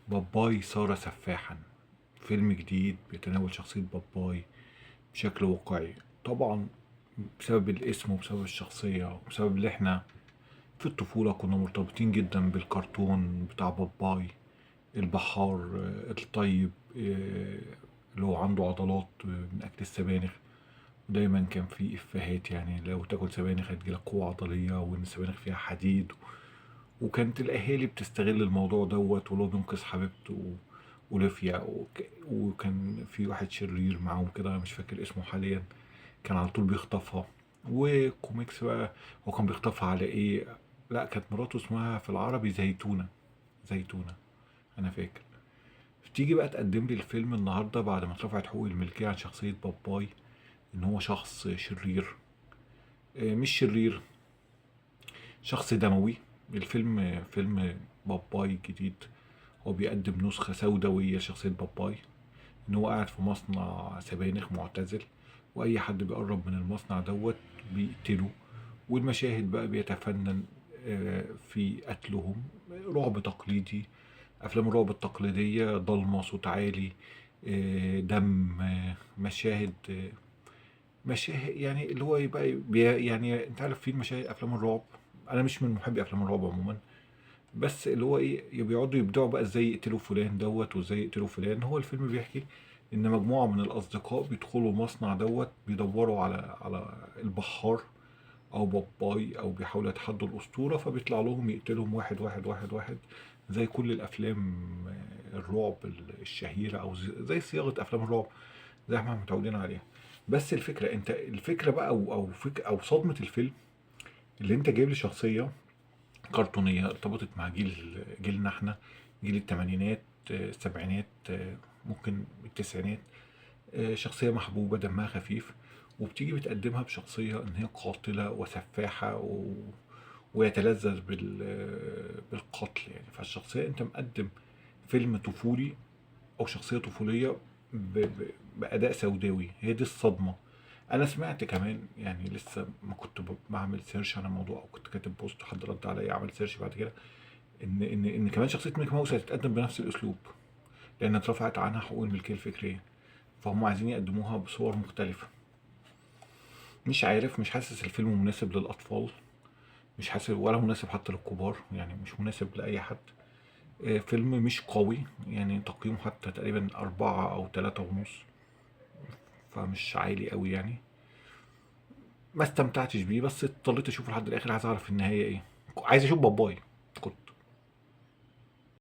باباي صار سفاحا، فيلم جديد بيتناول شخصية باباي بشكل واقعي. طبعا بسبب الاسم وبسبب الشخصية وبسبب اللي احنا في الطفولة كنا مرتبطين جدا بالكرتون بتاع باباي البحار الطيب، اللي هو عنده عضلات من أكل السبانخ. ودايما كان في إفيهات، يعني لو تاكل سبانخ هتجيلك قوة عضلية، وإن السبانخ فيها حديد. وكانت الأهالي بتستغل الموضوع دوت، ولو بينقذ حبيبته أوليفيا. وكان في واحد شرير معاهم كده مش فاكر اسمه حاليا، كان على طول بيخطفها. وكوميكس بقى، هو كان بيخطفها على ايه؟ لا، كانت مراته اسمها في العربي زيتونة. زيتونة، انا فاكر. تيجي بقى تقدم لي الفيلم النهارده بعد ما اترفعت حقوق الملكية عن شخصية باباي، ان هو شخص شرير. مش شرير، شخص دموي. الفيلم فيلم باباي الجديد هو بيقدم نسخة سوداوية لشخصية باباي، ان هو قاعد في مصنع سبانخ معتزل، واي حد بيقرب من المصنع دوت بيقتله. والمشاهد بقى بيتفنن في قتلهم. رعب تقليدي، افلام الرعب التقليدية، ضلمة، صوت عالي، دم، مشاهد، مشاهد يعني اللي هو يبقى يعني انت عارف في مشاهد افلام الرعب. انا مش من محبي افلام الرعب عموما، بس اللي هو ايه، بيقعدوا يبدعوا بقى ازاي يقتلوا فلان دوت وازاي يقتلوا فلان. هو الفيلم بيحكي ان مجموعة من الاصدقاء بيدخلوا مصنع دوت، بيدوروا على البحار او باباي، او بيحاولوا يتحدوا الاسطورة، فبيطلع لهم يقتلهم واحد واحد واحد واحد، زي كل الافلام الرعب الشهيرة، او زي صياغة افلام الرعب زي ما احنا متعودين عليها. بس الفكرة، انت الفكرة بقى او او فك او صدمة الفيلم، اللي انت جايب لي شخصية كرتونية ارتبطت مع جيلنا احنا، جيل الثمانينات، السبعينات، ممكن التسعينات، شخصية محبوبة دمها خفيف، وبتيجي بتقدمها بشخصية إن هي قاتلة وسفاحة ويتلذذ بالقتل يعني. فالشخصية أنت مقدم فيلم طفولي أو شخصية طفولية بأداء سوداوي. هي دي الصدمة. أنا سمعت كمان، يعني لسه ما كنت بعمل search على الموضوع، أو كنت كاتب post وحد رد عليا عمل search بعد كده، إن كمان شخصية ميكي ماوس هتتقدم بنفس الأسلوب، لأن اترفعت عنها حقوق الملكية الفكرية، فهم عايزين يقدموها بصور مختلفة. مش عارف، مش حاسس الفيلم مناسب للأطفال، مش حاسس ولا مناسب حتى للكبار، يعني مش مناسب لأي حد. فيلم مش قوي، يعني تقييمه حتى تقريبا 4 أو 3.5، فمش عالي قوي يعني. ما استمتعتش بيه، بس اضطريت اشوفه لحد الاخر، عايز اعرف النهاية ايه، عايز اشوف باباي.